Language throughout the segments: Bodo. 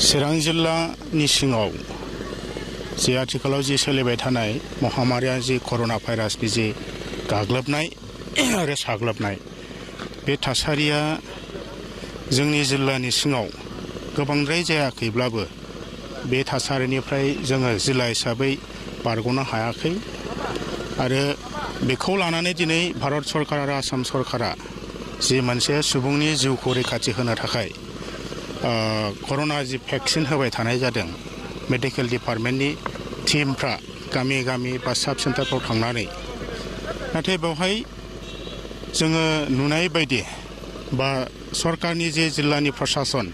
चिरां जिल्लानि सिङाव जे आथिखालाव जि सोलिबाय थानाय महामारिया जि कर'ना भाइरासनि जि गाग्लोबनाय आरो साग्लोबनाय बे थासारिया जोंनि जिल्लानि सिङाव गोबांद्राय जायाखैब्लाबो बे थासारिनिफ्राय जोङो जिल्ला हिसाबै बारग'नो हायाखै आरो बेखौ लानानै दिनै भारत सरकार आरो आसाम सरकारा जि मोनसे सुबुंनि जिउखौ रैखाथि होनो थाखाय कर'ना जि भेक्सिन होबाय थानाय जादों मेडिकेल डिपार्टमेन्टनि टीमफ्रा गामि गामि बा साब सेन्टारफ्राव थांनानै नाथाय बेवहाय जोङो नुनाय बायदि बा सरकारनि जे जिल्लानि प्रशासन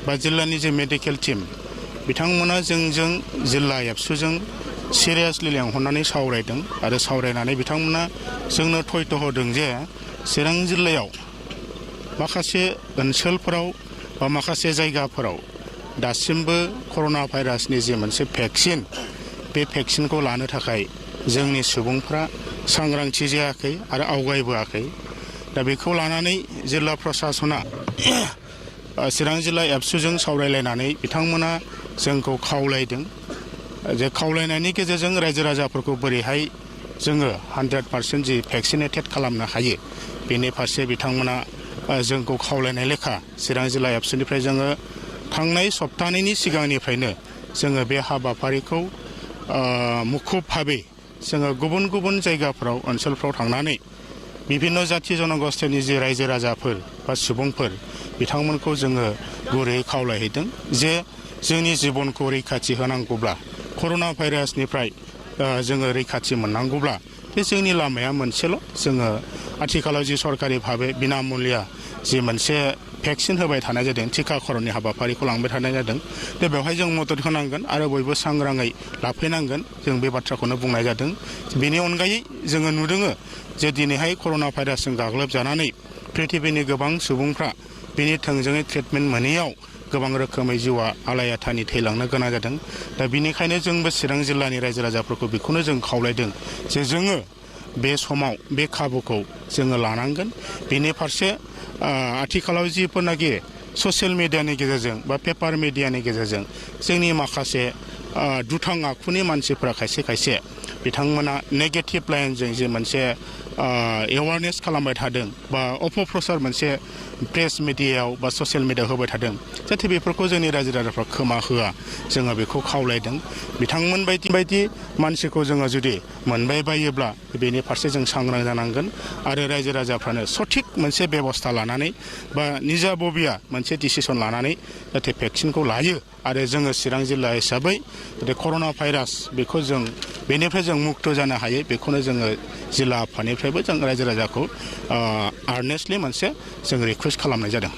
बा जिल्लानि जे मेडिकेल टीम बिथांमोना जोंजों जिल्ला एबसुजों सिरियासलि लेंहरनानै सावरायदों आरो सावरायनानै बिथांमोना जोंनो थयथ' होदों जे चिरां जिल्लायाव माखासे ओनसोलफोराव बा माखासे जायगाफोराव दासिमबो कर'ना भाइरासनि जे मोनसे भेक्सिन बे भेक्सिनखौ लानो थाखाय जोंनि सुबुंफ्रा सांग्रांथि जायाखै आरो आवगायबोआखै दा बेखौ लानानै जिल्ला प्रशासना चिरां जिल्ला एबसुजों सावरायलायनानै बिथांमोना जोंखौ खावलायदों जे खावलायनायनि गेजेरजों रायजो राजाफोरखौ बोरैहाय जोङो 100% जि भेक्सिनेटेड खालामनो हायो बेनि फारसे बिथांमोना जोंखौ खावलायनाय लेखा चिरां जिल्ला एबसुनिफ्राय जोङो थांनाय सप्तानैनि सिगांनिफ्रायनो जोङो बे हाबाफारिखौ मुखुब भाबै जोङो गुबुन गुबुन जायगाफोराव ओनसोलफ्राव थांनानै बिभिन्न जाथि जनगोष्ठीनि जे रायजो राजाफोर बा सुबुंफोर बिथांमोनखौ जोङो गुरैयै खावलायहैदों जे जोंनि जिबनखौ रैखाथि होनांगौब्ला कर'ना भाइरासनिफ्राय जोङो रैखाथि मोननांगौब्ला बे जोंनि लामाया मोनसेल' जोङो आथिखालाव जि सरकारि भाबै बिनामुल्य जि मोनसे भेक्सिन होबाय थानाय जादों टिकाकरननि हाबाफारिखौ लांबाय थानाय जादों दा बेवहाय जों मदद होनांगोन आरो बयबो सांग्राङै लाफैनांगोन जों बे बाथ्राखौनो बुंनाय जादों बेनि अनगायै जोङो नुदों जे दिनैहाय कर'ना भाइरासजों गाग्लोबजानानै पृथिबीनि गोबां सुबुंफ्रा बेनि थोंजोङै ट्रिटमेन्ट मोनैयाव गोबां रोखोमै जिउआ आलायाथानि थैलांनो गोनां जादों दा बिनिखायनो जोंबो चिरां जिल्लानि रायजो राजाफोरखौ बेखौनो जों खावलायदों जे जोङो बे समाव बे खाबुखौ जोङो लानांगोन बेनि फारसे आथिखालाव जिफोरनाखि ससियेल मिडियानि गेजेरजों बा पेपार मिडियानि गेजेरजों जोंनि माखासे दुथां आखुनि मानसिफोरा खायसे खायसे बिथांमोना नेगेटिभ लाइनजों जे मोनसे एवारनेस खालामबाय थादों बा अपप्रचार मोनसे प्रेस मिडियायाव बा ससियेल मिडियायाव होबाय थादों जाहाथे बेफोरखौ जोंनि रायजो राजाफ्रा खोमा होआ जोङो बेखौ खावलायदों बिथांमोन बायदि मानसिखौ जोङो जुदि मोनबाय बायोब्ला बेनि फारसे जों सांग्रां जानांगोन आरो रायजो राजाफ्रानो सঠিक मोनसे बेबस्था लानानै बा निजा बबिया मोनसे डिसिसन लानानै जाहाथे भेक्सिनखौ लायो आरो जोङो चिरां जिल्ला हिसाबै जाहाथे कर'ना भाइरास बेखौ जों बेनिफ्राय जों मुक्त जानो हायो बेखौनो जोङो जिल्ला आफादनिफ्रायबो जों रायजो राजाखौ आर्नेस्टलि मोनसे जों रिकुवेस्ट खालामनाय जादों।